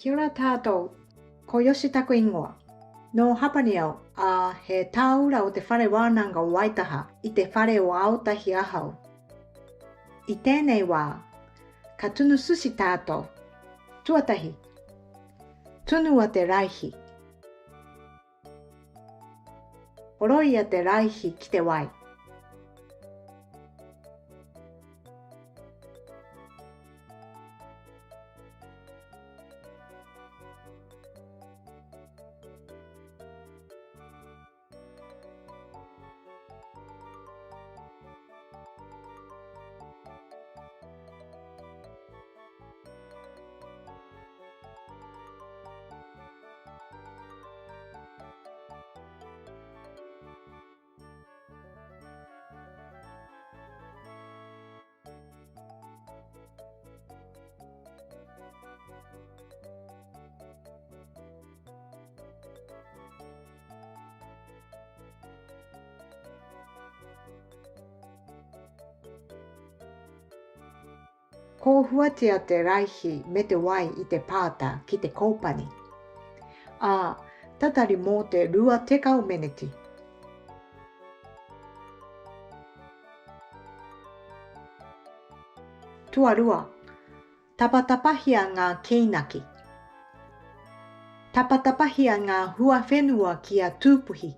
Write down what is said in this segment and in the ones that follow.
Kia ora tātou. Ko Yoshi taku ingoa. Nō Hapani au, ā, he tāura o Te Whare Wānanga o Waitaha i te whare o Aotahi ahau. I tēnei wā, ka tunu sushi tātou. Tuatahi, tunua te raihi. Horoia te raihi ki te wai. Kōhuatia te raihi me te wai i te pāta ki te kōpani. Ā, tatari mō te 20 meneti. Tuarua, tapatapahia ngā kīnaki. Tapatapahia ngā huawhenua kia tūpuhi.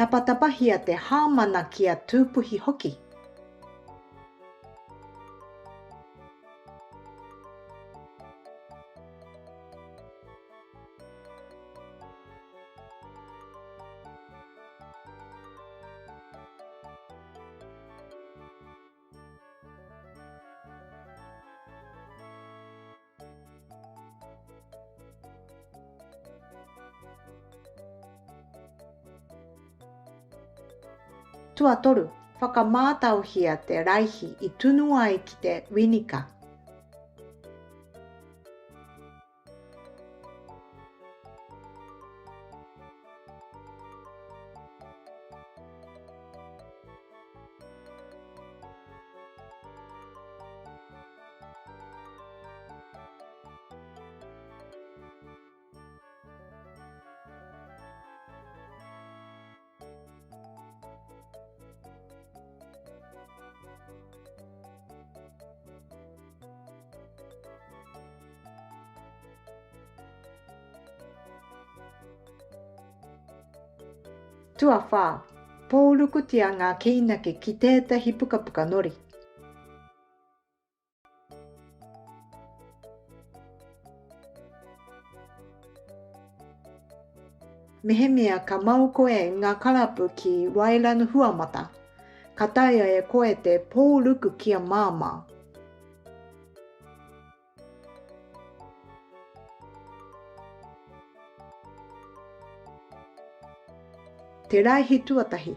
Tapatapahia te hāmana kia tūpuhi hoki. Tuatoru, whakamātauhia te raihi i tunu ai ki te winika. Tuawhā, pōrukutia ngā kīnaki ki tētahi pukapuka nori. Mehemea ka mau koe i ngā karapu ki Wairanu Huamata, ka taea e koe te pōruku kia māmā. Te raihi tuatahi.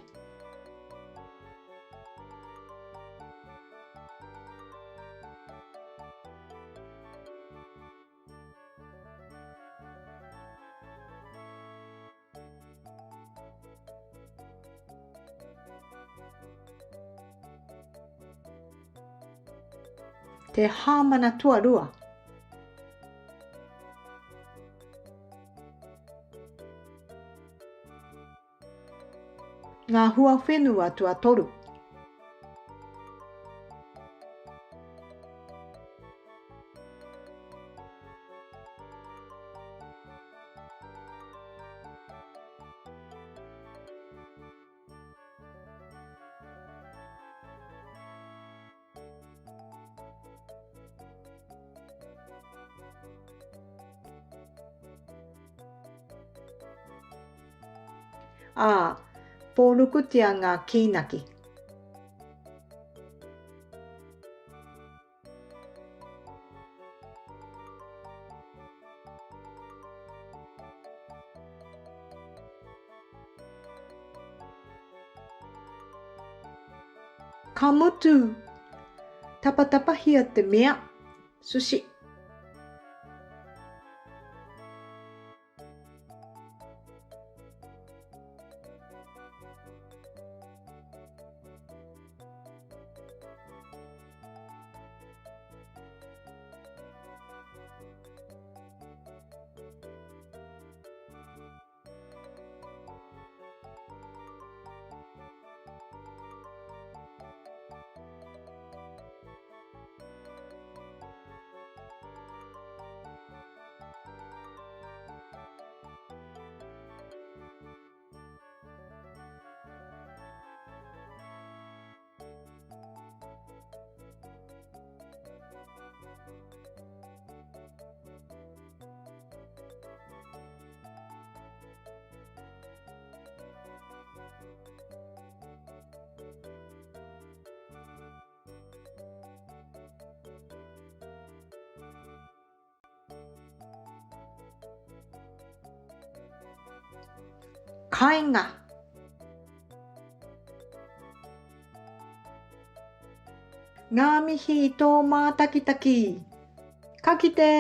Te hāmana tuarua. Ngā huawhenua tuatoru. ā, pōrukutia ngā kīnaki. Ka mutu! Tapatapahia te mea, sushi. Kainga. Ngā mihi i tō mātakitaki. Ka kite!